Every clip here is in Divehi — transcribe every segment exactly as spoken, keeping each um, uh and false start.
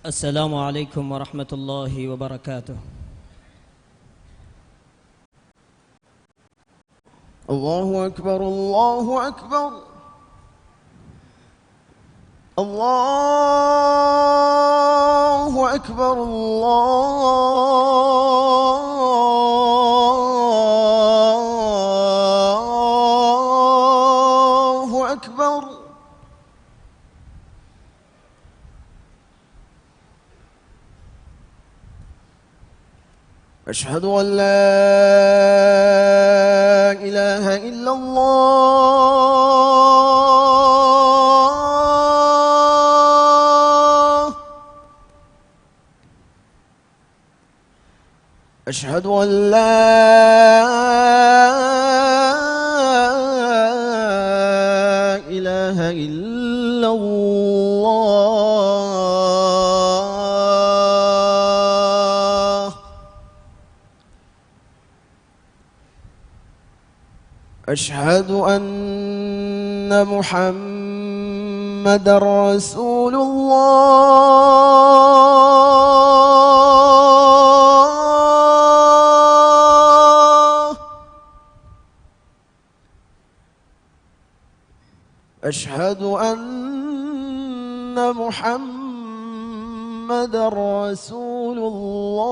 السلام عليكم ورحمة الله وبركاته. الله أكبر، الله أكبر. الله أكبر، الله أكبر. أشهد أن لا إله إلا الله. أشهد أن لا إله إلا الله. أشهد أن محمدا رسول الله. أشهد أن محمدا رسول الله.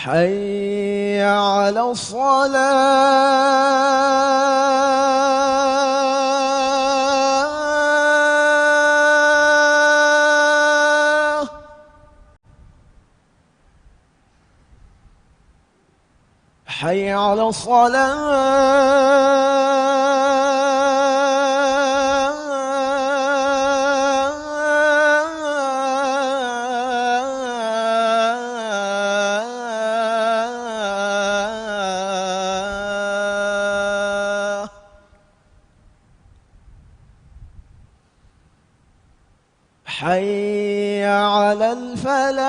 حي على الصلاة. حي على الصلاة. حي على الفلاح.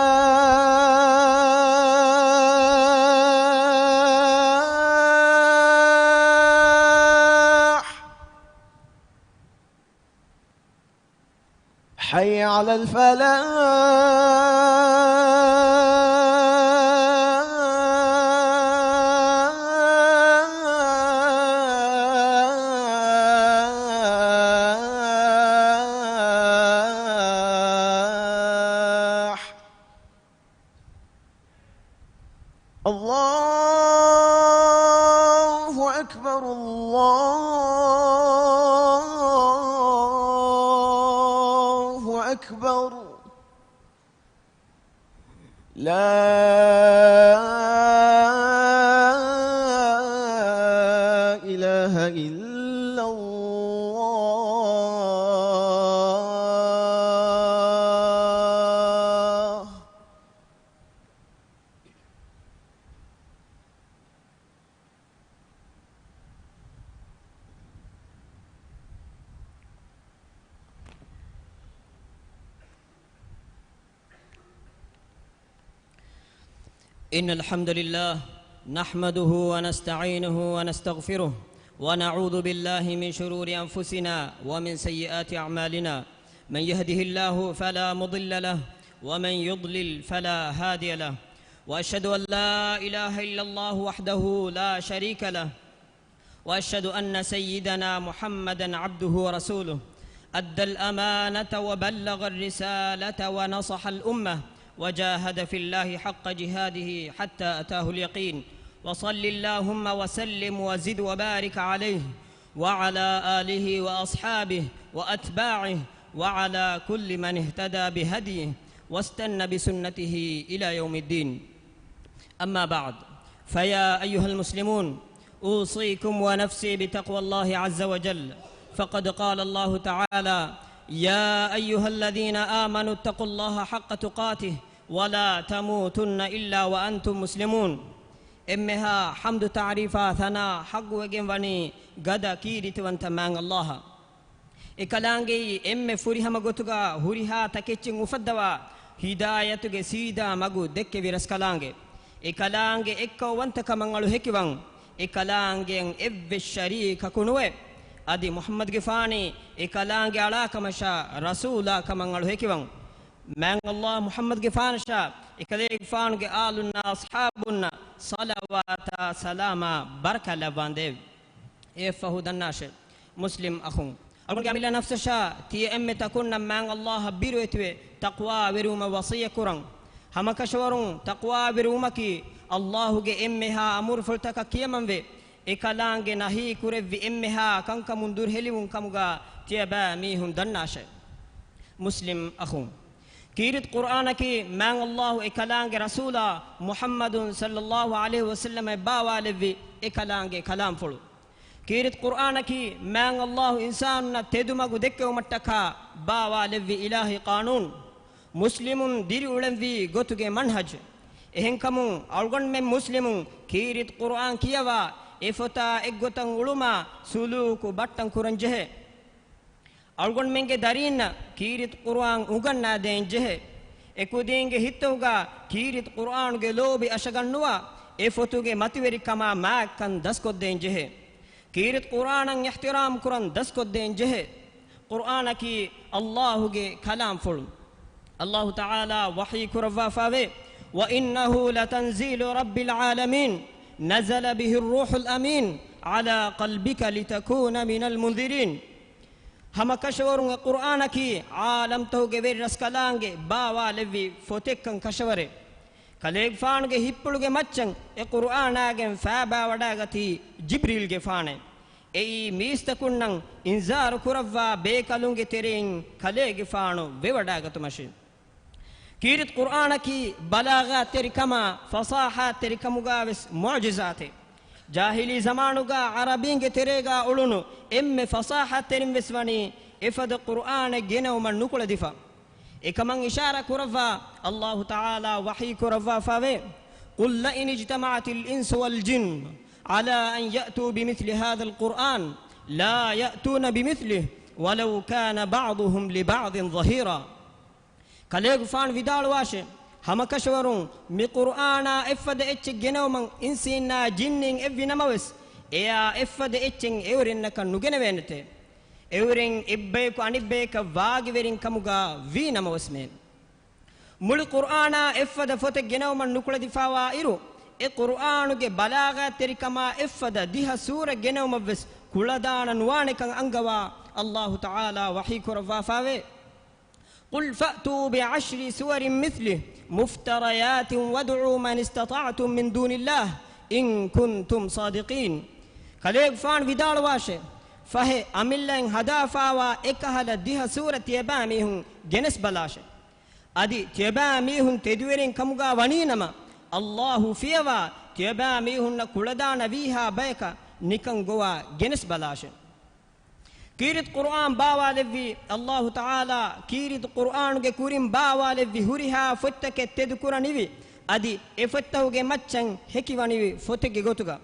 حي على الفلاح. الله أكبر، الله أكبر. لا إله إلا الله. إن الحمد لله نحمده ونستعينه ونستغفره، ونعوذ بالله من شرور أنفسنا ومن سيئات أعمالنا. من يهده الله فلا مضل له، ومن يضلل فلا هادي له. وأشهد أن لا إله إلا الله وحده لا شريك له، وأشهد أن سيدنا محمدا عبده ورسوله، أدى الأمانة وبلغ الرسالة ونصح الأمة، وجاهد في الله حق جهاده حتى أتاه اليقين. وصل اللهم وسلم وزد وبارك عليه وعلى آله وأصحابه وأتباعه وعلى كل من اهتدى بهديه واستن بسنته إلى يوم الدين. أما بعد، فيا أيها المسلمون، أوصيكم ونفسي بتقوى الله عز وجل، فقد قال الله تعالى: يا أيها الذين آمنوا اتقوا الله حق تقاته ولا تموتن إلا وأنتم مسلمون. އެންމެހާ ޙަމްދު ތަޢުރީފާ ސަނާ ޙައްޤުވެގެން ވަނީ ގަދަ ކީރިތިވަންތަ މާތް ﷲ އަށް. އެކަލާނގެއީ އެންމެ ފުރިހަމަ ގޮތުގަ ހުރިހާ ތަކެއްޗިން އުފައްދަވާ، ހިދާޔަތުގެ ސީދާ މަގު ދެއްކެވި ރަސްކަލާނގެ. އެކަލާނގެ އެއްކައުވަންތަކަމަށް އަޅު ހެކިވަން. އެކަލާނގެއަށް އެއްވެސް ޝަރީކަކު ނުވެ. އަދި މުޙައްމަދުގެފާނީ އެކަލާނގެ އަޅާކަމަށާ ރަސޫލާކަމަށް އަޅު ހެކިވަން. މާތް ﷲ މުޙައްމަދުގެފާނަށާ އެކަލޭގެފާނުގެ އާލުންނާ އަޞްޙާބުންނަށް ޞަލަވާތާ ސަލާމާ ބަރަކާތް ލައްވާނދޭވެ. އެއަށްފަހު ދަންނާށޭ، މުސްލިމް އަޚުން. އަޅުގަނޑުގެ އަމިއްލަ ނަފްސަށާ ތިޔަ އެންމެ ތަކުންނަށް މާތް ﷲ އަށް ބިރުވެތިވެ ތަޤްވާވެރިވުމަށް ވަޞިއްޔަތް ކުރަން. ހަމަކަށަވަރުން ތަޤްވާވެރިވުމަކީ ﷲ ގެ އެންމެހާ އަމުރުފުޅުތަކަށް ކިޔަމަންވެ، އެކަލާނގެ ނަހީ ކުރެއްވި އެންމެހާ ކަންކަމުން ދުރުހެލިވުން ކަމުގާ ތިޔަބައިމީހުން ދަންނާށޭ. މުސްލިމް އަޚުން. ކީރިތި ޤުރްއާނަކީ މާތް ﷲ އެކަލާނގެ ރަސޫލާ މުޙައްމަދު ޞައްލައްލާހު ޢަލައިހި ވަސައްލަމަށް ބާވާލެއްވި އެކަލާނގެ ކަލާމްފުޅު. ކީރިތި ޤުރްއާނަކީ މާތް ﷲ އިންސާނުންނަށް ތެދުމަގު ދެއްކެވުމަށްޓަކާ ބާވާލެއްވި އިލާހީ ޤާނޫނު. މުސްލިމުން ދިރިއުޅެންވީ ގޮތުގެ މަންހަޖު. އެހެންކަމުން އަޅުގަނޑުމެން މުސްލިމުން ކީރިތި ޤުރްއާން ކިޔަވާ އެފޮތާ އެއްގޮތަށް އުޅުމާ ސުލޫކު ބައްޓަން ކުރަން ޖެހޭ. އަޅުގަނޑުމެންގެ ދަރީންނަށް ކީރިތި ޤުރްއާން އުނގަންނާދޭން ޖެހޭ. އެކުދީންގެ ހިތްތަކުގާ ކީރިތި ޤުރްއާނުގެ ލޯބި އަށަގަންނުވާ، އެ ފޮތުގެ މަތިވެރިކަމާ މާތްކަން ދަސްކޮށްދޭން ޖެހޭ. ކީރިތި ޤުރްއާނަށް އިޙްތިރާމް ކުރަން ދަސްކޮށްދޭން ޖެހޭ. ޤުރްއާނަކީ ﷲ ގެ ކަލާމްފުޅު. ﷲ ތަޢާލާ ވަޙީ ކުރައްވާފާވޭ، وإنه لتنزيل رب العالمين نزل به الروح الأمين على قلبك لتكون من المنذرين. ހަމަކަށަވަރުން އެ ޤުރްއާނަކީ ޢާލަމްތަކުގެ ވެރި ރަސްކަލާނގެ ބާވާލެއްވި ފޮތެއްކަން ކަށަވަރޭ. ކަލޭގެފާނުގެ ހިތްޕުޅުގެ މައްޗަށް އެ ޤުރްއާނާގެން ފާބާވަޑާގަތީ ޖިބްރީލްގެފާނޭ. އެއީ މީސްތަކުންނަށް އިންޒާރު ކުރައްވާ ބޭކަލުންގެ ތެރެއިން ކަލޭގެފާނު ވެވަޑާގަތުމަށޭ. ކީރިތި ޤުރްއާނަކީ ބަލާޣާތްތެރިކަމާ ފަޞާޙާތްތެރިކަމުގާވެސް މުޢުޖިޒާތެއް. ޖާހިލީ ޒަމާނުގާ ޢަރަބީންގެ ތެރޭގާ އުޅުނު އެންމެ ފަޞާޙާތްތެރިން ވެސް ވަނީ އެފަދަ ޤުރްއާނެއް ގެނައުމަށް ނުކުޅެދިފަ. އެކަމަށް އިޝާރާ ކުރައްވާ ﷲ ތަޢާލާ ވަޙީ ކުރައްވާފާވޭ، قل لئن اجتمعت الإنس والجن على أن يأتوا بمثل هذا القرآن لا يأتون بمثله ولو كان بعضهم لبعض ظهيرا. ކަލޭގެފާނު ވިދާޅުވާށޭ، ހަމަކަށަވަރުން މި ޤުރްއާނާ އެއްފަދަ އެއްޗެއް ގެނައުމަށް އިންސީންނާ ޖިންނީން އެއްވި ނަމަވެސް، އެއާ އެއްފަދަ އެއްޗެއް އެއުރެންނަކަށް ނުގެނެވޭނެތޭ. އެއުރެން އެއްބަޔަކު އަނެއްބަޔަކަށް ވާގިވެރިން ކަމުގާ ވީ ނަމަވެސްމެ. މުޅި ޤުރްއާނާ އެއްފަދަ ފޮތެއް ގެނައުމަށް ނުކުޅެދިފާވާ އިރު، އެ ޤުރްއާނުގެ ބަލާޣާތްތެރިކަމާ އެއްފަދަ ދިހަ ސޫރަ ގެނައުމަށްވެސް ކުޅަދާނަ ނުވާނެކަން އަންގަވާ ﷲ ތަޢާލާ ވަޙީ ކުރައްވާފާވޭ، قل فأتوا بعشر سور مثله مفتريات وادعوا من استطعتم من دون الله إن كنتم صادقين. ކަލޭގެފާނު ވިދާޅުވާށޭ، ފަހެ އަމިއްލައިން ހަދާފާވާ އެކަހަލަ ދިހަ ސޫރަ ތިޔަބައިމީހުން ގެނެސްބަލާށޭ. އަދި ތިޔަބައިމީހުން ތެދުވެރިން ކަމުގާ ވަނީނަމަ، ﷲ ފިޔަވާ ތިޔަބައިމީހުންނަށް ކުޅަދާނަ ވީހާ ބަޔަކަށް ނިކަން ގޮވާ ގެނެސްބަލާށޭ. ކީރިތި ޤުރްއާން ބާވާލެއްވި ﷲ ތަޢާލާ، ކީރިތި ޤުރްއާނުގެ ކުރިން ބާވާލެއްވި ހުރިހާ ފޮތްތަކެއް ތެދުކުރަނިވި، އަދި އެފޮތްތަކުގެ މައްޗަށް ހެކިވަނިވި ފޮތެއްގެ ގޮތުގަ.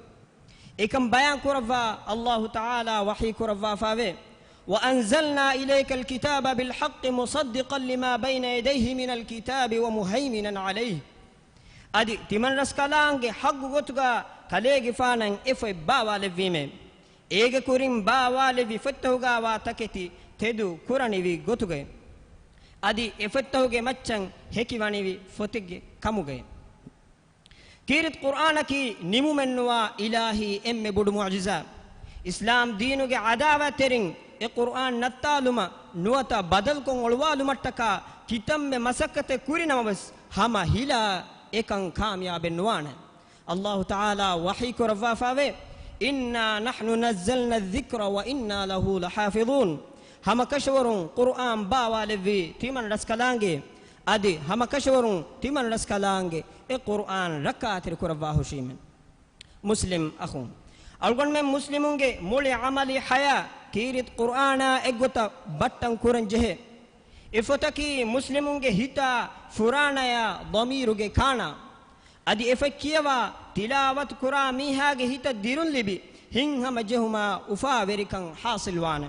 އެކަން ބަޔާން ކުރައްވާ ﷲ ތަޢާލާ ވަޙީ ކުރައްވާފާވޭ، وأنزلنا إليك الكتاب بالحق مصدقا لما بين يديه من الكتاب ومهيمنا عليه. އަދި ތިމަންރަސްކަލާނގެ ޙައްޤު ގޮތުގަ ކަލޭގެފާނަށް އެ ފޮތް ބާވާލެއްވީމޭ. އޭގެ ކުރިން ބާވާލެއްވި ފޮތްތަކުގާވާ ތަކެތި ތެދު ކުރަނިވި ގޮތުގައި. އަދި އެ ފޮތްތަކުގެ މައްޗަށް ހެކިވަނިވި ފޮތެއްގެ ކަމުގައި. ކީރިތި ޤުރްއާނަކީ ނިމުމެއްނުވާ އިލާހީ އެންމެ ބޮޑު މުޢުޖިޒާ. އިސްލާމް ދީނުގެ ޢަދާވާތްތެރިން އެ ޤުރްއާން ނައްތާލުމަށް ނުވަތަ ބަދަލުކޮށް އޮޅުވާލުމަށްޓަކާ ކިތަންމެ މަސައްކަތެއް ކުރި ނަމަވެސް، ހަމަ ހިލާ އެކަން ކާމިޔާބެއް ނުވާނެ. ﷲ ތަޢާލާ ވަޙީ ކުރައްވާފާވޭ، إنا نحن نزلنا الذكر وإنا له لحافظون. ހަމަކަށަވަރުން ޤުރްއާން ބާވާލެއްވީ ތިމަން ރަސްކަލާނގެ، އަދި ހަމަކަށަވަރުން ތިމަން ރަސްކަލާނގެ އެ ޤުރްއާން ރައްކާތެރި ކުރައްވާ ހުށީމެ. މުސްލިމް އަޚުން، އަޅުގަނޑުމެން މުސްލިމުންގެ މުޅި ޢަމަލީ ޙަޔާތް ކީރިތި ޤުރްއާނާ އެއްގޮތަށް ބައްޓަން ކުރަން ޖެހޭ. އެ ފޮތަކީ މުސްލިމުންގެ ހިތާ ފުރާނަޔާ ޟަމީރުގެ ކާނާ. އަދި އެ ފޮތް ކިޔަވާ ތިލާވަތު ކުރާ މީހާގެ ހިތަށް ދިރުން ލިބި، ހިތްހަމަޖެހުމާ އުފާވެރިކަން ޙާޞިލްވާނެ.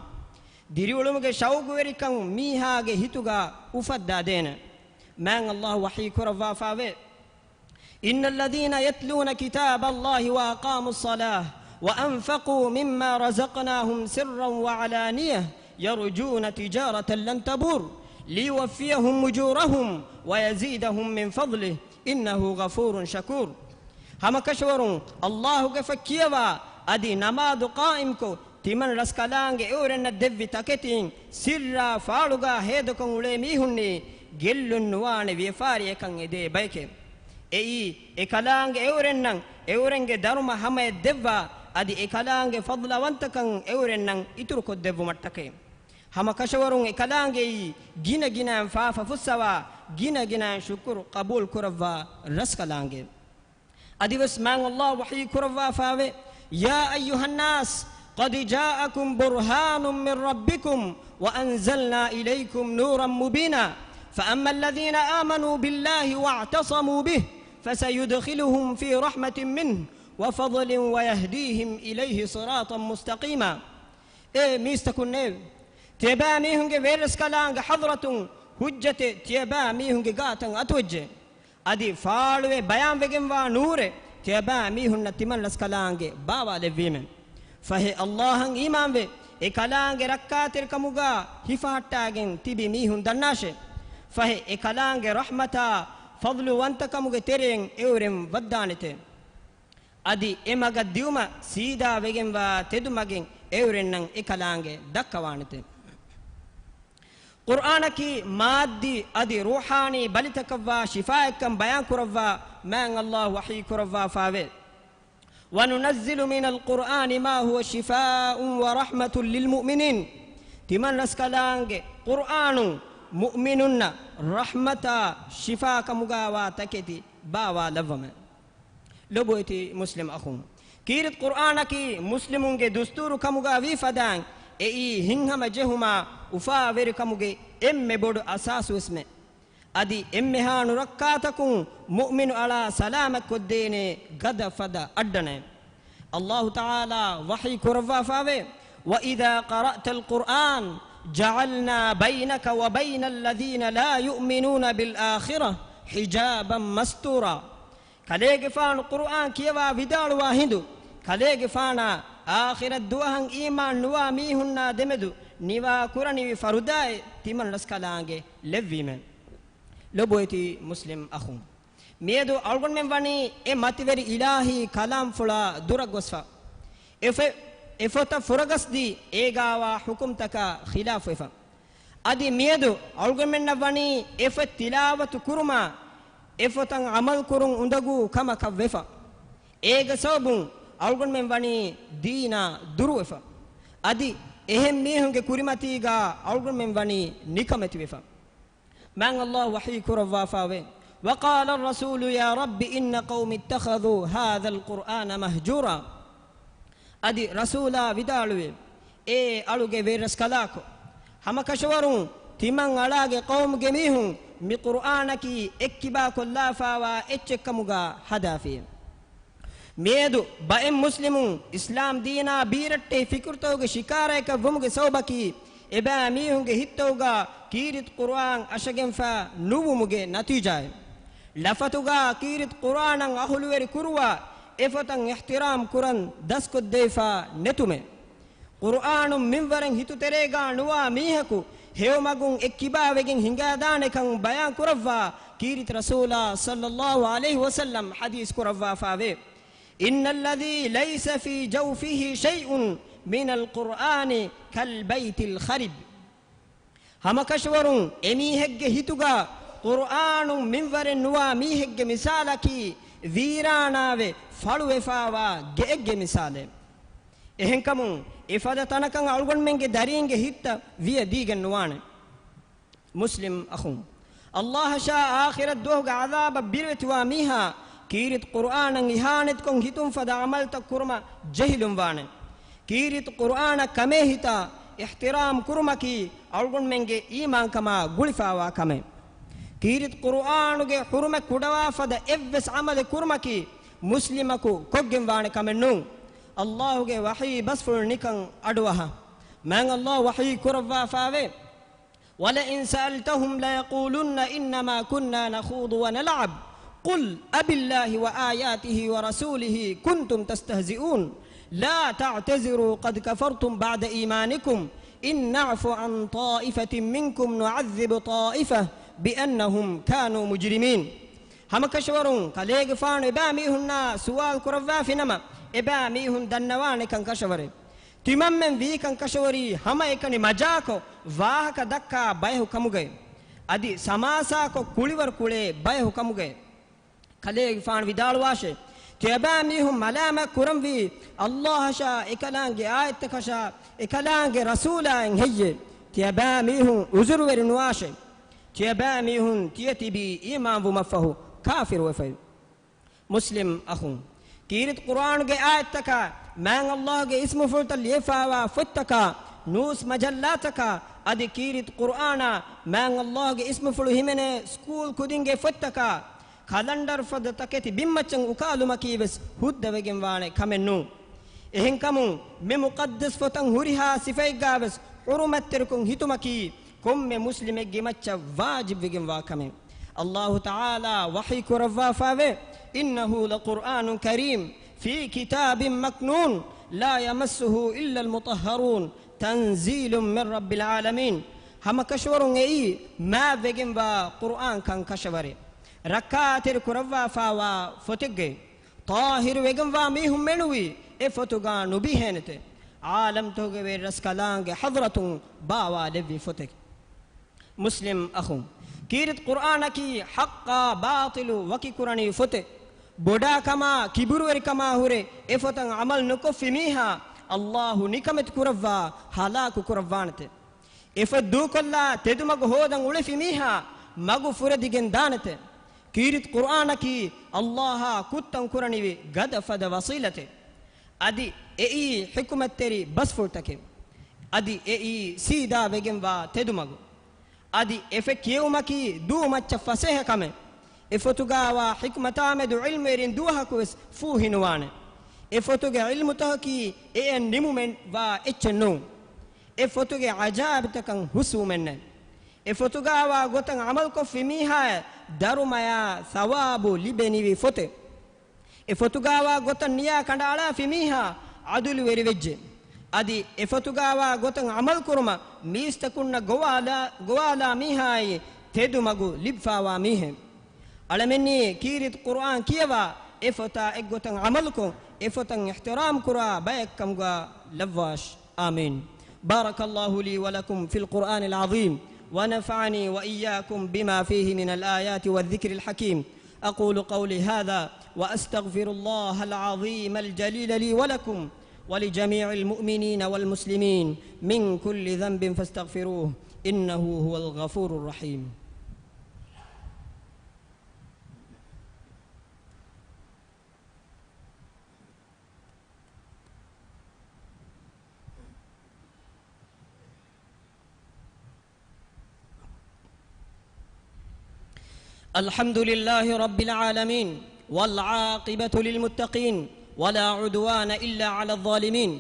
ދިރިއުޅުމުގެ ޝައުގުވެރިކަން މީހާގެ ހިތުގަ އުފައްދާ ދޭނެ. މާތް ﷲ ވަޙީ ކުރައްވާފާވޭ. إن الذين يتلون كتاب الله وأقاموا الصلاة وأنفقوا مما رزقناهم سرا وعلانية يرجون تجارة لن تبور ليوفيهم أجورهم ويزيدهم من فضله إنه غفور شكور. ހަމަކަށަވަރުން ﷲ ގެފަ ކިޔަވާ އަދި ނަމާދު ޤާއިމްކޮށް، ތިމަން ރަސްކަލާނގެ އެއުރެންނަށް ދެއްވި ތަކެތީން ސިއްރާ ފާޅުގާ ހޭދަކޮށް އުޅޭ މީހުންނީ ގެއްލުން ނުވާނެ ވިޔަފާރިއަކަށް އެދޭ ބަޔެކޭ. އެއީ، އެކަލާނގެ އެއުރެންނަށް އެއުރެންގެ ދަރުމަ ހަމަޔަށް ދެއްވާ، އަދި އެކަލާނގެ ފަޟްލަވަންތަކަން އެއުރެންނަށް އިތުރުކޮށްދެއްވުމަށްޓަކައި. ހަމަކަށަވަރުން އެކަލާނގެއީ، ގިނަގިނައިން ފާފަ ފުއްސަވާ، ގިނަގިނައިން ޝުކުރު ޤަބޫލު ކުރައްވާ ރަސްކަލާނގެ. އަދިވެސް މާތް ﷲ ވަޙީ ކުރައްވާފާވޭ، يا أيها الناس قد جاءكم برهان من ربكم وأنزلنا إليكم نورا مبينا فأما الذين آمنوا بالله واعتصموا به فسيدخلهم في رحمة منه وفضل ويهديهم إليه صراطا مستقيما. އޭ މީސްތަކުންނޭވެ! ތިޔަބައިމީހުންގެ ވެރިރަސްކަލާނގެ ޙަޟްރަތުން ޙުއްޖަތެއް ތިޔަބައިމީހުންގެ ގާތަށް އަތުވެއްޖެ. އަދި ފާޅުވެ ބަޔާންވެގެންވާ ނޫރެއް ތިޔަބައިމީހުންނަށް ތިމަން ރަސްކަލާނގެ ބާވާލެއްވީމެ. ފަހެ ﷲ އަށް އީމާންވެ، އެ ކަލާނގެ ރައްކާތެރިކަމުގާ ހިފަހައްޓާގެން ތިބި މީހުން ދަންނާށޭ. ފަހެ އެ ކަލާނގެ ރަޙްމަތާ ފަޟްލުވަންތަކަމުގެ ތެރެއިން އެއުރެން ވައްދާނެތޭ. އަދި އެ މަގަށް ދިއުމަށް ސީދާވެގެންވާ ތެދުމަގެއް އެއުރެންނަށް އެ ކަލާނގެ ދައްކަވާނެތެ. ޤުރްއާނަކީ މާއްދީ އަދި ރޫޙާނީ ބަލިތަކަށްވާ ޝިފާއެއްކަން ބަޔާން ކުރައްވާ މާތް ﷲ ވަޙީ ކުރައްވާފާވޭ. وَنُنَزِّلُ مِنَ الْقُرْآنِ مَا هُوَ شِفَاءٌ وَرَحْمَةٌ لِلْمُؤْمِنِينَ. ތިމަން ރަސްކަލާނގެ ޤުރްއާނުން މުއުމިނުންނަށް ރަޙްމަތާ ޝިފާކަމުގާވާ ތަކެތި ބާވާލައްވަމެ. ލޮބުވެތި މުސްލިމް އަޚުން، ކީރިތި ޤުރްއާނަކީ މުސްލިމުންގެ ދުސްތޫރު ކަމުގާ ވީ ފަދައިން، އެއީ ހިތްހަމަ ޖެހުމާ އުފާވެރިކަމުގެ އެންމެ ބޮޑު އަސާސުވެސްމެ. އަދި އެންމެހާ ނުރައްކާތަކުން މުއުމިނު އަޅާ ސަލާމަތްކޮށްދޭނެ ގަދަ ފަދަ އައްޑަނެ. ﷲ ތަޢާލާ ވަޙީ ކުރައްވާފާވޭ، وَإِذَا قَرَأْتَ الْقُرْآنَ جَعَلْنَا بَيْنَكَ وَبَيْنَ الَّذِينَ لَا يُؤْمِنُونَ بِالْآخِرَةِ حِجَابًا مَسْتُورًا. ކަލޭގެފާނު ޤުރުއާން ކިޔަވާ ވިދާޅުވާ ހިނދު، ކަލޭގެފާނާ އާޚިރަތް ދުވަހަށް އީމާން ނުވާ މީހުންނާ ދެމެދު ނިވާ ކުރަނިވި ފަރުދާއެއް ތިމަން ރަސްކަލާނގެ ލެއްވީމެ. ލޮބުވެތި މުސްލިމް އަޚުން، މިއަދު އަޅުގަނޑުމެން ވަނީ އެ މަތިވެރި އިލާހީ ކަލާމްފުޅާ ދުރަށް ގޮސްފަ، އެފެ-، އެފޮތަށް ފުރަގަސްދީ އޭގާވާ ޙުކުމްތަކާ ޚިލާފުވެފަ. އަދި މިއަދު އަޅުގަނޑުމެންނަށް ވަނީ އެފޮތް ތިލާވަތު ކުރުމާ، އެފޮތަށް ޢަމަލު ކުރުން އުނދަގޫ ކަމަކަށް ވެފަ. އޭގެ ސަބަބުން އަޅުގަނޑުމެން ވަނީ ދީނާ ދުރުވެފަ. އަދި އެހެން މީހުންގެ ކުރިމަތީގާ އަޅުގަނޑުމެން ވަނީ ނިކަމެތިވެފަ. މާތް ﷲ ވަޙީ ކުރައްވާފާވޭ، وَقَالَ الرَّسُولُ يَا رَبِّ إِنَّ قَوْمِي اتَّخَذُوا هَذَا الْقُرْآنَ مَهْجُورًا. އަދި ރަސޫލާ ވިދާޅުވި، އޭ އަޅުގެ ވެރިރަސްކަލާކޮ! ހަމަކަށަވަރުން ތިމަން އަޅާގެ ޤައުމުގެ މީހުން މި ޤުރުއާނަކީ އެއްކިބާކޮށްލާފާވާ އެއްޗެއްކަމުގާ ހަދާފި. މިއަދު ބައެއް މުސްލިމުން އިސްލާމް ދީނާ ބީރައްޓެހި ފިކުރުތަކުގެ ޝިކާރައަކަށް ވުމުގެ ސަބަބަކީ، އެބައިމީހުންގެ ހިތްތަކުގާ ކީރިތި ޤުރުއާން އަށަގެންފާ ނުވުމުގެ ނަތީޖާއެއް. ލަފަތުގާ ކީރިތި ޤުރުއާނަށް އަހުލުވެރި ކުރުވާ، އެފޮތަށް އިޙްތިރާމް ކުރަން ދަސްކޮށްދެވިފާ ނެތުމެއް. ޤުރުއާނުން މިންވަރެއް ހިތުތެރޭގާ ނުވާ މީހަކު ހެޔޮމަގުން އެއްކިބާވެގެން ހިނގާދާނެކަން ބަޔާން ކުރައްވާ ކީރިތި ރަސޫލާ ޞައްލައްލާހު ޢަލައިހި ވަސައްލަމް ޙަދީޘް ކުރައްވާފާވޭ. إِنَّ الَّذِي لَيْسَ فِي جَوْفِهِ شَيْءٌ مِنَ الْقُرْآنِ كَالْبَيْتِ الْخَرِبِ. ހަމަކަށަވަރުން އެމީހެއްގެ ހިތުގާ ޤުރުއާނުން މިންވަރެއް ނުވާ މީހެއްގެ މިސާލަކީ ވީރާނާވެ ފަޅުވެފާވާ ގެއެއްގެ މިސާލެއް. އެހެންކަމުން އެފަދަ ތަނަކަށް އަޅުގަނޑުމެންގެ ދަރީންގެ ހިތްތައް ވިޔަ ދީގެން ނުވާނެ. މުސްލިމް އަޚުން، އައްލާހަށާ އާޚިރަތް ދުވަހުގެ ޢަޛާބަށް ބިރުވެތިވާ މީހާ ކީރިތި ޤުރުއާނަށް އިހާނެތިކޮށް ހިތުން ފަދަ ޢަމަލުތައް ކުރުމަށް ޖެހިލުން ވާނެ. ކީރިތި ޤުރުއާނަށް ކަމޭ ހިތާ އިޙްތިރާމް ކުރުމަކީ އަޅުގަނޑުމެންގެ އީމާންކަމާ ގުޅިފާވާ ކަމެއް. ކީރިތި ޤުރުއާނުގެ ޙުރުމަތް ކުޑަވާ ފަދަ އެއްވެސް ޢަމަލެއް ކުރުމަކީ މުސްލިމަކު ކޮށްގެން ވާނެ ކަމެއް ނޫން. އައްލާހުގެ ވަޙީ ބަސްފުޅު ނިކަން އަޑުއަހާ. މާތް އައްލާހު ވަޙީ ކުރައްވާފާވޭ. وَلَئِن سَأَلْتَهُمْ لَيَقُولُنَّ إِنَّمَا كُنَّا نَخُوضُ وَنَلْعَبُ قُلْ أَبِاللَّهِ وَآيَاتِهِ وَرَسُولِهِ كُنتُمْ تَسْتَهْزِئُونَ لَا تَعْتَذِرُوا قَدْ كَفَرْتُمْ بَعْدَ إِيمَانِكُمْ إِنْ نَعْفُ عَنْ طَائِفَةٍ مِنْكُمْ نُعَذِّبْ طَائِفَةً بِأَنَّهُمْ كَانُوا مُجْرِمِينَ. ހަމަކަށަވަރުން ކަލޭގެފާނު އެބައިމީހުންނާ ސުވާލު ކުރައްވާފިނަމަ، އެބައިމީހުން ދަންނަވާނެކަން ކަށަވަރޭ. ތިމަންމެން ވީކަން ކަށަވަރީ ހަމައެކަނި މަޖާކޮށް، ވާހަކަ ދައްކާ ބަޔަހު ކަމުގައި، އަދި ސަމާސާކޮށް ކުޅިވަރު ކުޅޭ ބަޔަހު ކަމުގައި. ކަލޭގެފާނު ވިދާޅުވާށޭ، ތިޔަބައިމީހުން މަލާމަތް ކުރަންވީ އައްލާހަށާ، އެކަލާނގެ އާޔަތްތަކަށާ، އެކަލާނގެ ރަސޫލާއަށް ހެއްޔޭ؟ ތިޔަބައިމީހުން އުޒުރުވެރި ނުވާށޭ. ތިޔަބައިމީހުން ތިޔަތިބީ އީމާންވުމަށްފަހު ކާފިރުވެފައި. މުސްލިމް އަޚުން، ކީރިތި ޤުރްއާނުގެ އާޔަތްތަކާ، މާތް އައްލާހުގެ އިސްމުފުޅުތައް ލިޔެފާވާ ފޮތްތަކާ، ނޫސް މަޖައްލާތަކާ، އަދި ކީރިތި ޤުރްއާނާ، މާތް އައްލާހުގެ އިސްމުފުޅު ހިމެނޭ ސްކޫލް ކުދިންގެ ފޮތްތަކާ، ކަލަންޑަރު ފަދަ ތަކެތި ބިންމައްޗަށް އުކާލުމަކީވެސް ހުއްދަވެގެންވާނެ ކަމެއް ނޫން. އެހެންކަމުން، މި މުޤައްދަސް ފޮތަށް ހުރިހާ ސިފައެއްގާވެސް ޙުރުމަތްތެރިކޮށް ހިތުމަކީ، ކޮންމެ މުސްލިމެއްގެ މައްޗަށް ވާޖިބްވެގެންވާ ކަމެއް. އައްލާހު ތަޢާލާ ވަޙީ ކުރައްވާފާވޭ، إِنَّهُ لَقُرْآنٌ كَرِيمٌ فِي كِتَابٍ مَكْنُونٍ لَا يَمَسُّهُ إِلَّا الْمُطَهَّرُونَ تَنزِيلٌ مِّن رَّبِّ الْعَالَمِينَ. ހަމަކަށަވަރުން އެއީ މާތްވެގެންވާ ޤުރްއާންކަން ކަށަވަރޭ. ރައްކާތެރި ކުރައްވާފާވާ ފޮތެއްގައި، ޠާހިރުވެގެންވާ މީހުން މެނުވީ އެ ފޮތުގާ ނުބިހޭނެތެ. ޢާލަމްތަކުގެ ވެރިރަސްކަލާނގެ ޙަޟްރަތުން ބާވާލެއްވި ފޮތެއް. މުސްލިމް އަޚުން، ކީރިތި ޤުރްއާނަކީ ޙައްޤާ ބާޠިލު ވަކިކުރަނިވި ފޮތެއް. ބޮޑާކަމާ، ކިބުރުވެރިކަމާ ހުރެ އެ ފޮތަށް ޢަމަލު ނުކޮށްފި މީހާ، އައްލާހު ނިކަމެތި ކުރައްވާ ހަލާކު ކުރައްވާނެތެ. އެ ފޮތް ދޫކޮށްލާ ތެދުމަގު ހޯދަން އުޅެފި މީހާ މަގު ފުރެދިގެން ދާނެތެ. ކީރިތި ޤުރްއާނަކީ އައްލާހާ ކުއްތަން ކުރަނިވި ގަދަ ފަދަ ވަސީލަތެއް. އަދި އެއީ ޙިކުމަތްތެރި ބަސްފުޅުތަކެއް. އަދި އެއީ ސީދާ ވެގެންވާ ތެދުމަގު. އަދި އެ ފޮތް ކިޔެވުމަކީ ދޫ މައްޗަށް ފަސޭހަ ކަމެއް. އެ ފޮތުގާވާ ޙިކުމަތާމެދު ޢިލްމުވެރިން ދުވަހަކުވެސް ފޫހިނުވާނެ. އެ ފޮތުގެ ޢިލްމުތަކަކީ އެއަށް ނިމުމެއް ވާ އެއްޗެއް ނޫން. އެ ފޮތުގެ ޢަޖާއިބުތަކަށް ހުސްވުމެއްނެތް. އެ ފޮތުގާވާ ގޮތަށް ޢަމަލުކޮށްފި މީހާޔަށް ދަރުމަޔާ ޘަވާބު ލިބެނިވި ފޮތެއް. އެ ފޮތުގާވާ ގޮތަށް ނިޔާ ކަނޑައަޅާފި މީހާ ޢަދުލުވެރިވެއްޖެ. އަދި އެ ފޮތުގާވާ ގޮތަށް ޢަމަލުކުރުމަށް މީސްތަކުންނަށް ގޮވާލާ، ގޮވާލާ މީހާއީ ތެދުމަގު ލިބިފާވާ މީހެއް. އަޅަމެންނީ ކީރިތި ޤުރްއާން ކިޔަވާ، އެ ފޮތާ އެއްގޮތަށް ޢަމަލުކޮށް، އެ ފޮތަށް އިޙްތިރާމް ކުރާ ބައެއްކަމުގާ ލައްވާށި. آمين. بارك الله لي ولكم في القرآن العظيم، ونفعني وإياكم بما فيه من الآيات والذكر الحكيم. أقول قولي هذا وأستغفر الله العظيم الجليل لي ولكم ولجميع المؤمنين والمسلمين من كل ذنب فاستغفروه إنه هو الغفور الرحيم. الحمد لله رب العالمين، والعاقبة للمتقين، ولا عدوان إلا على الظالمين،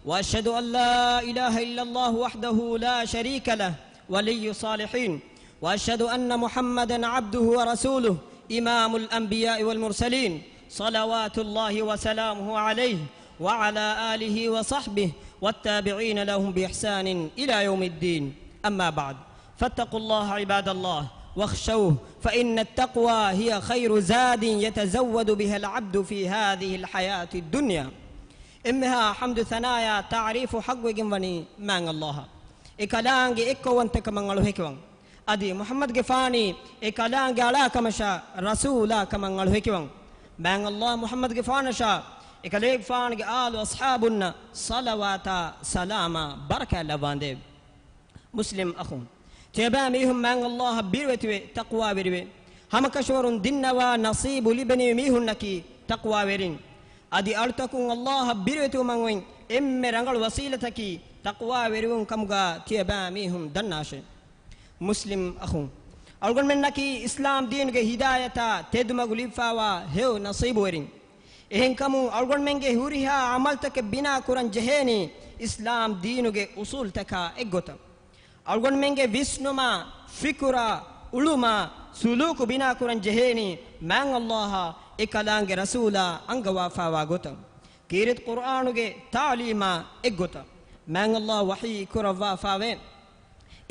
وأشهد أن لا إله إلا الله وحده لا شريك له، ولي الصالحين، وأشهد أن محمدا عبده ورسوله، إمام الأنبياء والمرسلين، صلوات الله وسلامه عليه وعلى آله وصحبه والتابعين لهم بإحسان إلى يوم الدين. أما بعد، فاتقوا الله عباد الله واخشوه، فإن التقوى هي خير زاد يتزود بها العبد في هذه الحياة الدنيا. އެންމެހާ ޙަމްދު ސަނާޔާ ތަޢުރީފު ޙައްޤުވެގެންވަނީ މާތް އައްލާހަށް. އެ ކަލާނގެ އެއްކައުވަންތަކަމަށް އަޅު ހެކިވަން. އަދި މުޙައްމަދުގެފާނީ އެ ކަލާނގެ އަޅާކަމަށާ ރަސޫލާ ކަމަށް އަޅު ހެކިވަން. މާތް އައްލާހު މުޙައްމަދުގެފާނަށާ އެކަލޭގެފާނުގެ އާލު އަޞްޙާބުންނަށް ޞަލަވާތާ ސަލާމާ ބަރަކާތް ލައްވާނދޭވެ. މުސްލިމް އަޚުން، ތިޔަބައިމީހުން މާތް އައްލާހަށް ބިރުވެތިވެ ތަޤްވާވެރިވެ، ހަމަކަށަވަރުން ދިންނަވާ ނަޞީބު ލިބެނިވި މީހުންނަކީ ތަޤްވާވެރިން. އަދި އަޅުތަކުން އައްލާހަށް ބިރުވެތިވުމަށް އޮތް އެންމެ ރަނގަޅު ވަސީލަތަކީ ތަޤްވާވެރިވުން ކަމުގާ ތިޔަބައިމީހުން ދަންނާށޭ. މުސްލިމް އަޚުން، އަޅުގަނޑުމެންނަކީ އިސްލާމް ދީނުގެ ހިދާޔަތާ ތެދުމަގު ލިބިފާވާ ހެޔޮ ނަޞީބުވެރިން. އެހެންކަމުން އަޅުގަނޑުމެންގެ ހުރިހާ ޢަމަލުތަކެއް ބިނާ ކުރަން ޖެހޭނީ އިސްލާމް ދީނުގެ އުޞޫލުތަކާ އެއްގޮތަށް. އަޅުގަނޑުމެންގެ ވިސްނުމާ، ފިކުރާ، އުޅުމާ، ސުލޫކު ބިނާކުރަން ޖެހޭނީ މާތް ﷲ އާ އެކަލާނގެ ރަސޫލާ އަންގަވާފާވާ ގޮތަށް. ކީރިތި ޤުރްއާނުގެ ތާލީމާ އެއްގޮތަށް މާތް ﷲ ވަޙީ ކުރައްވާފާވޭ،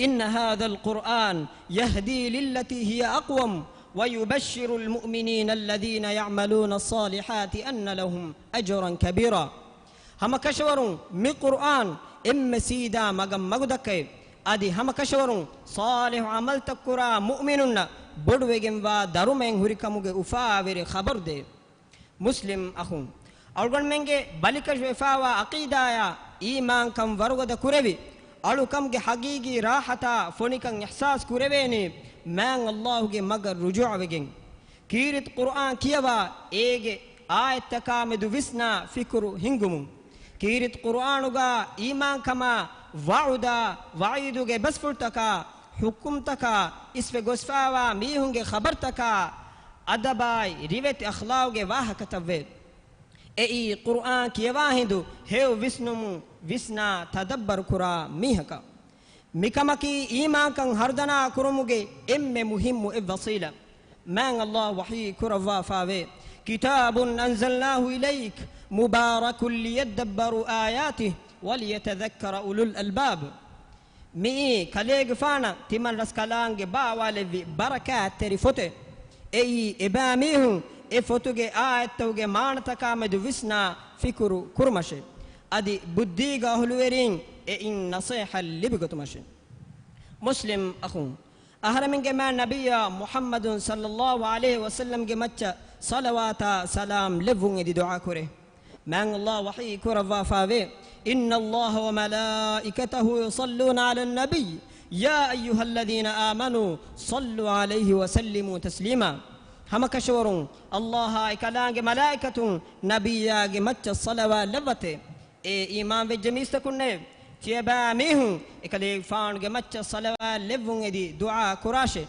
إن هذا القرآن يهدي للتي هي أقوم ويبشر المؤمنين الذين يعملون الصالحات أن لهم أجرا كبيرا. ހަމަކަށަވަރުން މި ޤުރްއާން އެންމެ ސީދާ މަގަށް މަގުދައްކައޭ. އަދި ހަމަކަށަވަރުން ޞާލިޙު ޢަމަލުތައް ކުރާ މުއުމިނުންނަށް ބޮޑުވެގެންވާ ދަރުމައެއް ހުރިކަމުގެ އުފާވެރި ޚަބަރު ދޭ. މުސްލިމް އަޚުން، އަޅުގަނޑުމެންގެ ބަލިކަށިވެފާވާ ޢަޤީދާޔާ އީމާންކަން ވަރުގަދަ ކުރެވި، އަޅުކަމުގެ ޙަޤީޤީ ރާޙަތާ ފޮނިކަން އިޙްސާސް ކުރެވޭނީ މާތް ﷲ ގެ މަގަށް ރުޖޫޢަވެގެން. ކީރިތި ޤުރްއާން ކިޔަވާ، އޭގެ އާޔަތްތަކާމެދު ވިސްނާ ފިކުރު ހިންގުމުން. ކީރިތި ޤުރްއާނުގާ އީމާންކަމާ، ވަޢުދާ ވަޢީދުގެ ބަސްފުޅުތަކާ، ޙުކުމްތަކާ، އިސްވެ ގޮސްފާވާ މީހުންގެ ޚަބަރުތަކާ، އަދަބާއި ރިވެތި އަޚްލާގުގެ ވާހަކަތައްވޭ. އެއީ ޤުރްއާން ކިޔަވާ ހިނދު ހެޔޮ ވިސްނުމުން ވިސްނާ ތަދައްބަރު ކުރާ މީހަކަށް. މިކަމަކީ އީމާންކަން ހަރުދަނާ ކުރުމުގެ އެންމެ މުހިއްމު އެއް ވަސީލަ. މާތް ﷲ ވަޙީ ކުރައްވާފާވޭ، كتاب أنزلناه إليك مبارك ليدبروا آياته وليتذكر أولو الألباب. މިއީ ކަލޭގެފާނަށް ތިމަން ރަސްކަލާނގެ ބާވާލެއްވި ބަރަކާތްތެރި ފޮތެއް. އެއީ އެބައިމީހުން އެ ފޮތުގެ އާޔަތްތަކުގެ މާނަތަކާމެދު ވިސްނާ ފިކުރު ކުރުމަށެ. އަދި ބުއްދީގެ އަހުލުވެރީން އެއިން ނަޞޭޙަތް ލިބިގަތުމަށެ. މުސްލިމް އަޚުން، އަހަރެމެންގެ މާތް ނަބިއްޔާ މުޙައްމަދު ޞައްލައްލާހު ޢަލައިހި ވަސައްލަމްގެ މައްޗަށް ޞަލަވާތާ ސަލާމް ލެއްވުން އެދި ދުޢާ ކުރޭ. މާތް ﷲ ވަޙީ ކުރައްވާފާވޭ، إن الله وملائكته يصلون على النبي يا أيها الذين آمنوا صلوا عليه وسلموا تسليما. ހަމަކަށަވަރުން ﷲ އާ އެކަލާނގެ މަލާއިކަތުން ނަބިއްޔާގެ މައްޗަށް ޞަލަވާތް ލައްވަތޭ. އޭ އީމާންވެއްޖެ މީސްތަކުންނޭ! ތިޔަބައިމީހުން އެކަލޭގެފާނުގެ މައްޗަށް ޞަލަވާތް ލެއްވުން އެދި ދުޢާ ކުރާށޭ.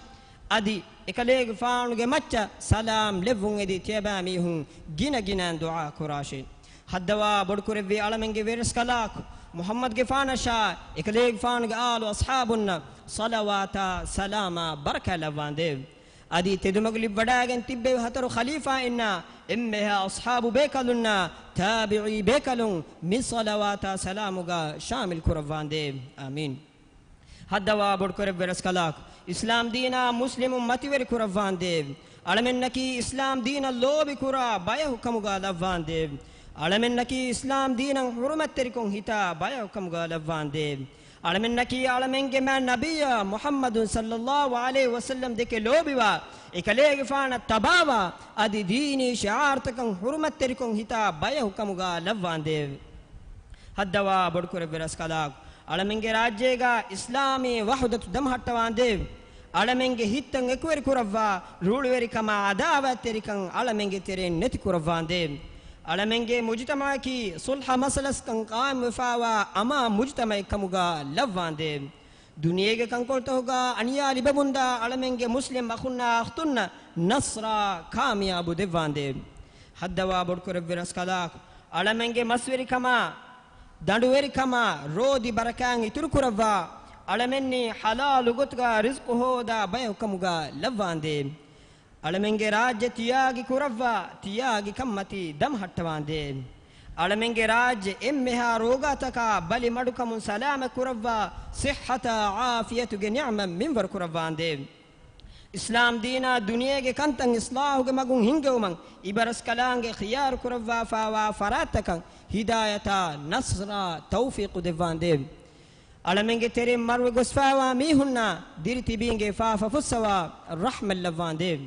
އަދި އެކަލޭގެފާނުގެ މައްޗަށް ސަލާމް ލެއްވުން އެދި ތިޔަބައިމީހުން ގިނަ ގިނައިން ދުޢާ ކުރާށޭ. ހައްދަވާ ބޮޑުކުރެއްވި އަޅަމެންގެ ވެރިރަސްކަލާކު މުޙައްމަދުގެފާނަށާ އެކަލޭގެފާނުގެ އާލު އަޞްޙާބުންނަށް ޞަލަވާތާ ސަލާމާ ބަރަކާތް ލައްވާނދޭވެ. އަދި ތެދުމަގު ލިބިވަޑައިގެން ތިއްބެވި ހަތަރު ޚަލީފާއިންނާ އެންމެހާ އަޞްޙާބު ބޭކަލުންނާ، ތާބިޢީ ބޭކަލުން މި ޞަލަވާތާ ސަލާމުގާ ޝާމިލް ކުރައްވާނދޭވެ. އާމީން. ހައްދަވާ ބޮޑުކުރެއްވި ރަސްކަލާކު، އިސްލާމް ދީނާ މުސްލިމުން މަތިވެރި ކުރައްވާނދޭވެ. އަޅަމެންނަކީ އިސްލާމް ދީނަށް ލޯބި ކުރާ ބަޔަކު ކަމުގާ ލައްވާނދޭވެ. އަޅަމެންނަކީ އިސްލާމް ދީނަށް ޙުރުމަތްތެރިކޮށް ހިތާ ބަޔަކު ކަމުގާ ލައްވާނދޭވެ. އަޅަމެންނަކީ އަޅަމެންގެ މާތް ނަބިއްޔާ މުޙައްމަދު ޞައްލައްލާހު ޢަލައިހި ވަސައްލަމް ދެކެ ލޯބިވާ، އެކަލޭގެފާނަށް ތަބާވާ، އަދި ދީނީ ޝިޢާރުތަކަށް ޙުރުމަތްތެރިކޮށް ހިތާ ބަޔަކު ކަމުގާ ލައްވާނދޭވެ. ހައްދަވާ ބޮޑުކުރެއްވި ރަސްކަލާކު، އަޅަމެންގެ ރާއްޖޭގާ އިސްލާމީ ވަޙުދަތު ދަމަހައްޓަވާނދޭވެ. އަޅަމެންގެ ހިތްތައް އެކުވެރި ކުރައްވާ، ރޫޅުވެރިކަމާ ޢަދާވާތްތެރިކަން އަޅަމެންގެ ތެރެއިން ނެތި ކުރައްވާނދޭވެ. އަޅަމެންގެ މުޖުތަމަޢަކީ ޞުލްޙަ މަސަލަސްކަން ޤާއިމްވެފާވާ އަމާން މުޖުތަމަޢެއް ކަމުގާ ލައްވާނދޭވެ. ދުނިޔޭގެ ކަންކޮޅުތަކުގާ އަނިޔާ ލިބެމުންދާ އަޅަމެންގެ މުސްލިމް އަޚުންނާ އަޚްތުންނަށް ނަޞްރާ ކާމިޔާބު ދެއްވާނދޭވެ. ހައްދަވާ ބޮޑުކުރެއްވި ރަސްކަލާކު، އަޅަމެންގެ މަސްވެރިކަމާ، ދަނޑުވެރިކަމާ، ރޯދި ބަރަކާތް އިތުރުކުރައްވާ، އަޅަމެންނީ ޙަލާލު ގޮތުގާ ރިޒްޤު ހޯދާ ބަޔަކު ކަމުގާ ލައްވާނދޭވެ. އަޅަމެންގެ ރާއްޖެ ތިޔާގި ކުރައްވާ، ތިޔާގި ކަންމަތީ ދަމަހައްޓަވާނދޭވެ. އަޅަމެންގެ ރާއްޖެ އެންމެހާ ރޯގާތަކާ ބަލި މަޑުކަމުން ސަލާމަތް ކުރައްވާ، ޞިއްޙަތާ ޢާފިޔަތުގެ ނިޢުމަތް މިންވަރު ކުރައްވާނދޭވެ. އިސްލާމް ދީނާ ދުނިޔޭގެ ކަންތައް އިޞްލާޙުގެ މަގުން ހިންގެވުމަށް އިބަރަސްކަލާނގެ ޚިޔާރު ކުރައްވާފާވާ ފަރާތްތަކަށް ހިދާޔަތާ ނަޞްރާ ތައުފީޤު ދެއްވާނދޭވެ. އަޅަމެންގެ ތެރެއިން މަރުވެ ގޮސްފާވާ މީހުންނާ ދިރިތިބީންގެ އެފާފަ ފުއްސަވާ ރަޙްމަތް ލައްވާނދޭވެ.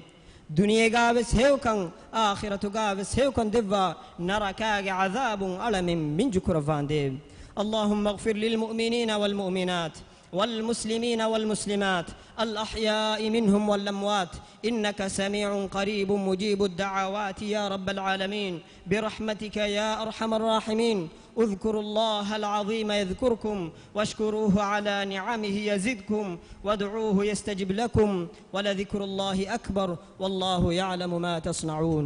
ދުނިޔޭގާވެސް ހެޔޮކަން، އާޚިރަތުގާވެސް ހެޔޮކަން ދެއްވާ، ނަރަކާގެ ޢަޛާބުން އަޅަމެން މިންޖު ކުރައްވާނދޭވެ. اللهم اغفر للمؤمنين والمؤمنات والمسلمين والمسلمات الأحياء منهم والأموات إنك سميع قريب مجيب الدعوات يا رب العالمين برحمتك يا أرحم الراحمين. اذكروا الله العظيم يذكركم واشكروه على نعمه يزدكم وادعوه يستجب لكم ولذكر الله أكبر والله يعلم ما تصنعون.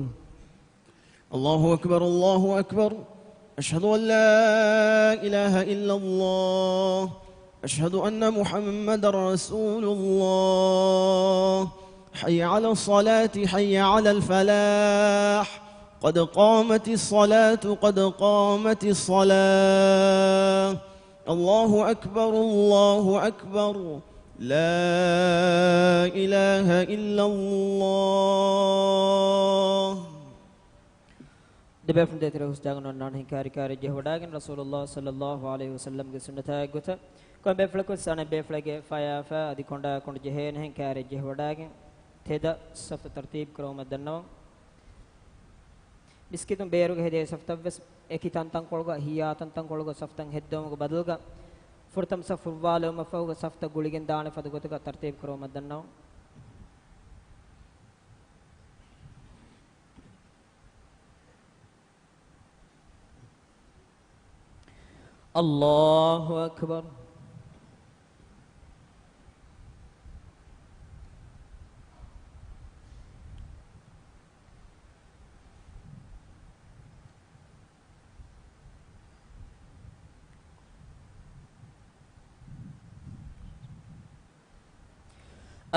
الله أكبر، الله أكبر. أشهد أن لا إله إلا الله. أشهد أن محمدا رسول الله. حي على الصلاة، حي على الفلاح. قد قامت الصلاة، قد قامت الصلاة. الله أكبر، الله أكبر. لا إله إلا الله. ދެބޭފުޅުން ދޭތެރޭ ހުސްޖާގަންނަވަން ނާން ހިން ކާރި ކާރި ޖެހިވަޑައިގެން، ރަސޫލުﷲ ޞައްލަﷲ ޢަލައިހި ވަސައްލަމްގެ ސުންނަތާއެއްގޮތަށް ކޮން ބޭފުޅަކުވެސް އަނެއް ބޭފުޅެއްގެ ފަޔާފަ އަދި ކޮނޑާ ކޮނޑު ޖެހޭނެހެން ކާރި ޖެހިވަޑައިގެން ތެދަށް ސަފު ތަރްތީބު ކުރައްވަމަށް ދަންނަވަން. މިސްކިތުން ބޭރުގަ ހެދޭ ސަފުތައްވެސް އެކި ތަންތަންކޮޅުގަ، ހިޔާ ތަންތަންކޮޅުގަ ސަފުތައް ހެއްދެވުމުގެ ބަދަލުގަ، ފުރަތަމަ ސަފު ފުއްވާލެވުމަށްފަހުގަ ސަފުތައް ގުޅިގެން ދާނެ ފަދަ ގޮތުގަ ތަރްތީބު ކުރައްވަމަށް ދަންނަވަން. الله أكبر.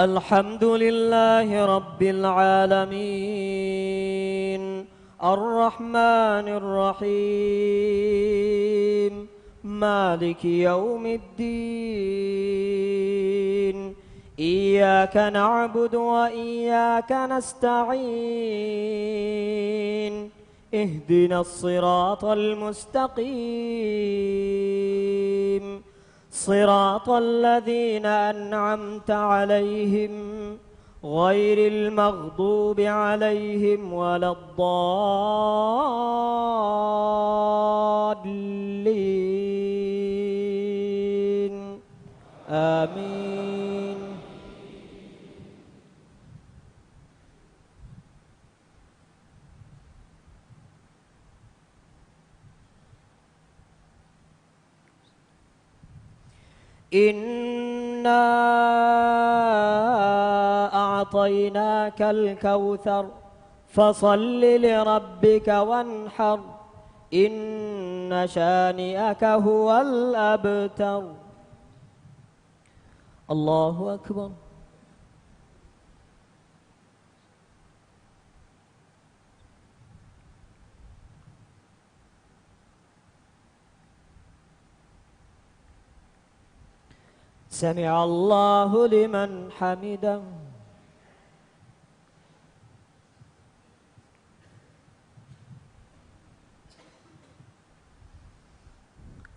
الحمد لله رب العالمين. الرحمن الرحيم. مالك يوم الدين. إياك نعبد وإياك نستعين. اهدنا الصراط المستقيم. صراط الذين أنعمت عليهم غير المغضوب عليهم ولا الضالين. آمين. إنا أعطيناك الكوثر فصل لربك وانحر إن شانئك هو الأبتر. الله أكبر. سمع الله لمن حمده.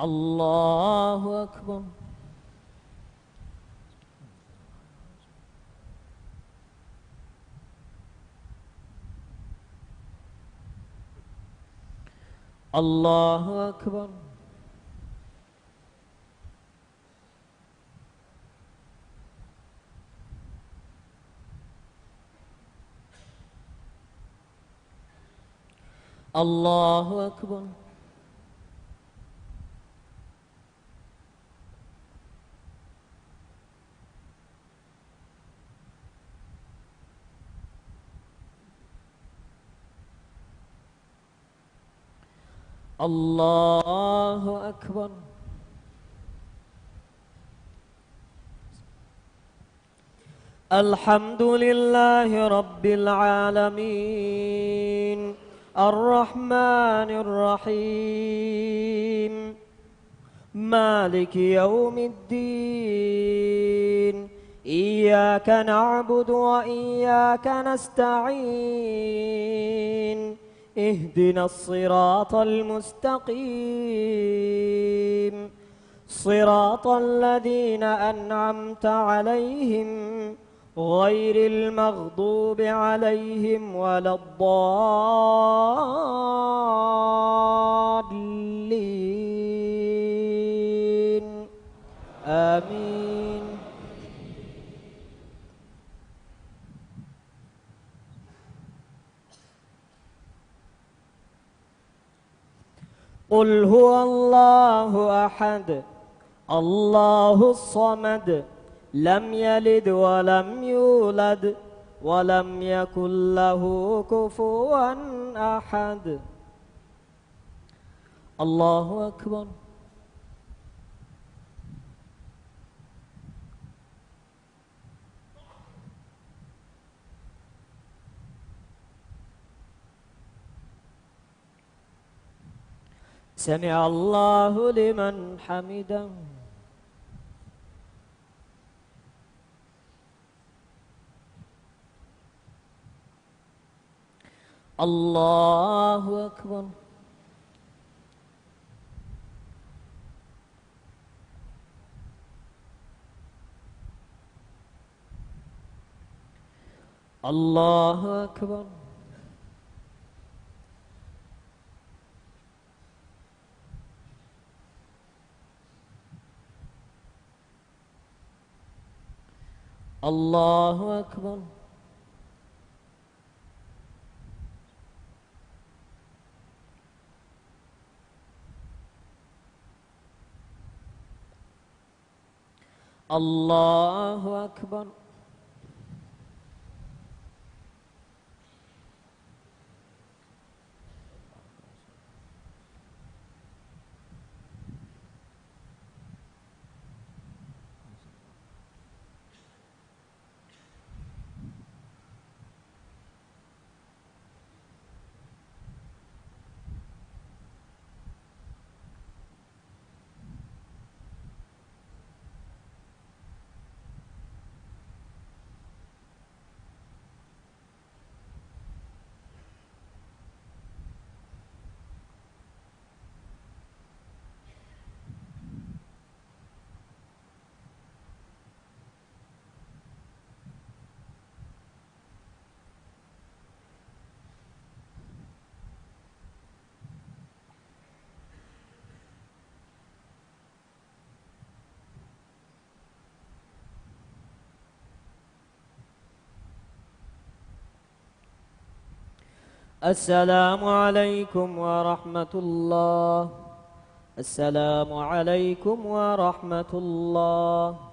الله أكبر. الله أكبر. الله أكبر. الله أكبر. الحمد لله رب العالمين. الرحمن الرحيم. مالك يوم الدين. إياك نعبد وإياك نستعين. اهدنا الصراط المستقيم. صراط الذين أنعمت عليهم غير المغضوب عليهم ولا الضالين. آمين. قل هو الله أحد، الله الصمد، لم يلد ولم يولد، ولم يكن له كفوا أحد. الله أكبر. سمع الله لمن حمده. الله أكبر. الله أكبر. الله أكبر. الله أكبر. السلام عليكم ورحمة الله. السلام عليكم ورحمة الله.